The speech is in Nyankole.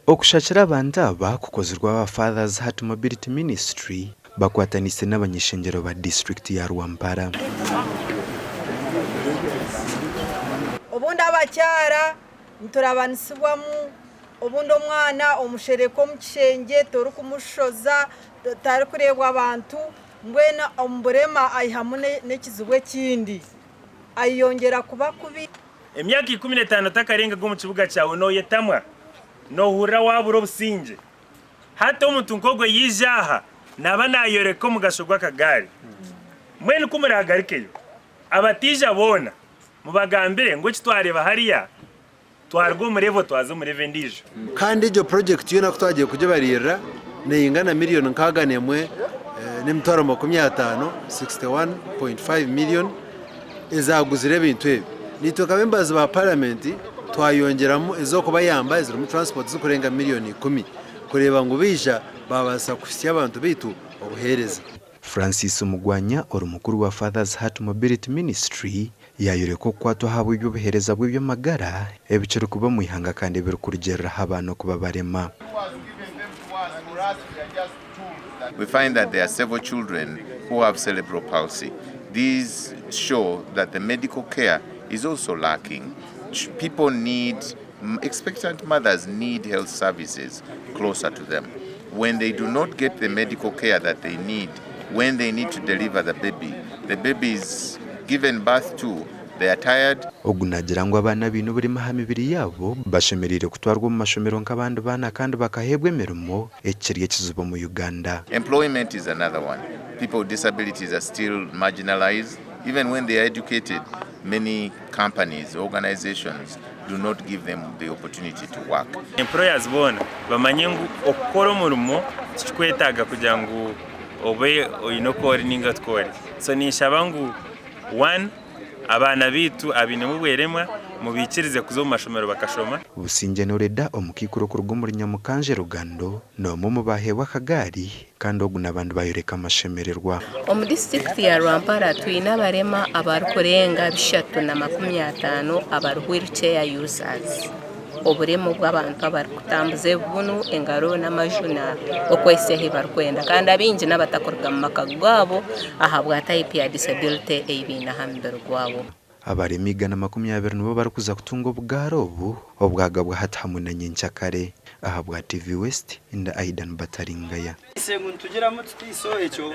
Okushakira abantu aba kukozirwe aba Father's Heart Mobility Ministry bakwataniise n'abany'ishengyero ba disiturikiti ya Rwampara. Obundi abakyara niturabanisibwamu, obundi omwana omushereka omu kishengye torikumushoza, tarikureebwa bantu, mbwenu omu burema aihamu n'ekizibu ekindi, ayeyongyera kuba kubi. Emyaka 15 otakarengaga omu kibuga kyawe nooyetamwa, noohurira waabura obusingye. Hati omuntu nk'ogwo yaija aha, naaba naayoreka omugasho gw'akagaari. Mbwenu ku muraagarikeyo, abataija boona mubagambire ngu eki twareeba hariya, twaruga omu revo twaza omu revo endiijo. Kandi egyo purojekiti yoona ku twagiye kugibariirira neingana miriyoni 61 n'emitwaro 50, 61.5 million, ezaaguzire ebintu ebi. Naitwe nk'abembazi ba paramenti twayongyeramu ez'okubayamba ezirimu transport zirikurenga miriyoni ikumi kureeba ngu baija baabaasa kuhitsya abantu baitu obuheereza. Francis Mugwanya ori mukuru wa Father's Heart Mobility Ministry yaayoreka okukwatwa ahabw'eby'obuheereza bw'eby'amagara ebikirikuba omu ihanga kandi ebirikurugiiriraho abaana okuba barema. We find that there are several children who have cerebral palsy. These show that the medical care is also lacking. People need, expectant mothers need health services closer to them. When they do not get the medical care that they need, when they need to deliver the baby, the baby is given birth to, they are tired. Ogu naagira ngu abaana abaine oburema aha mibiri yaabo bashemereire kutwarwa omu mashomero nk'abandi baana kandi bakaheebwa emirimo, eki kiri ekizibu omu Uganda. Employment is another one. People with disabilities are still marginalized. Even when they are educated, many companies, organizations do not give them the opportunity to work. Employers boona bamanye ngu okukora omurimo tikikwetaaga kugira ngu obe oine oku ori ninga oku ori. So ninshaba ngu one abaana baitu abainemu obweremwa mubaikirize kuza omu mashomero bakashoma. Busingye Noreda omukaikuru okuruga omuri Nyamukanje Rugando n'omwe omu baheebwa akagaari kandi ogu n'abandi bayoreka amashemererwa. Omu disiturikiti ya Rwampara twine abarema abarikurenga 350 abari wheel chair users. Oburema obw'abantu abarikutambuza ebibunu, engaro n'amaju na okwehitsya ahu barikwenda kandi abaingi n'abatakuruga mu maka gaabo ahabwa type ya disability ei baine aha mubiri gwabo. Abarema 120 nibo barikuza kutunga obugaari obu obwagabwa hati hamwe na nyenkyakare. Ahabwa TV West, nda Aidan Bataringaya. Ngu nitugiramu tuti so ekyo.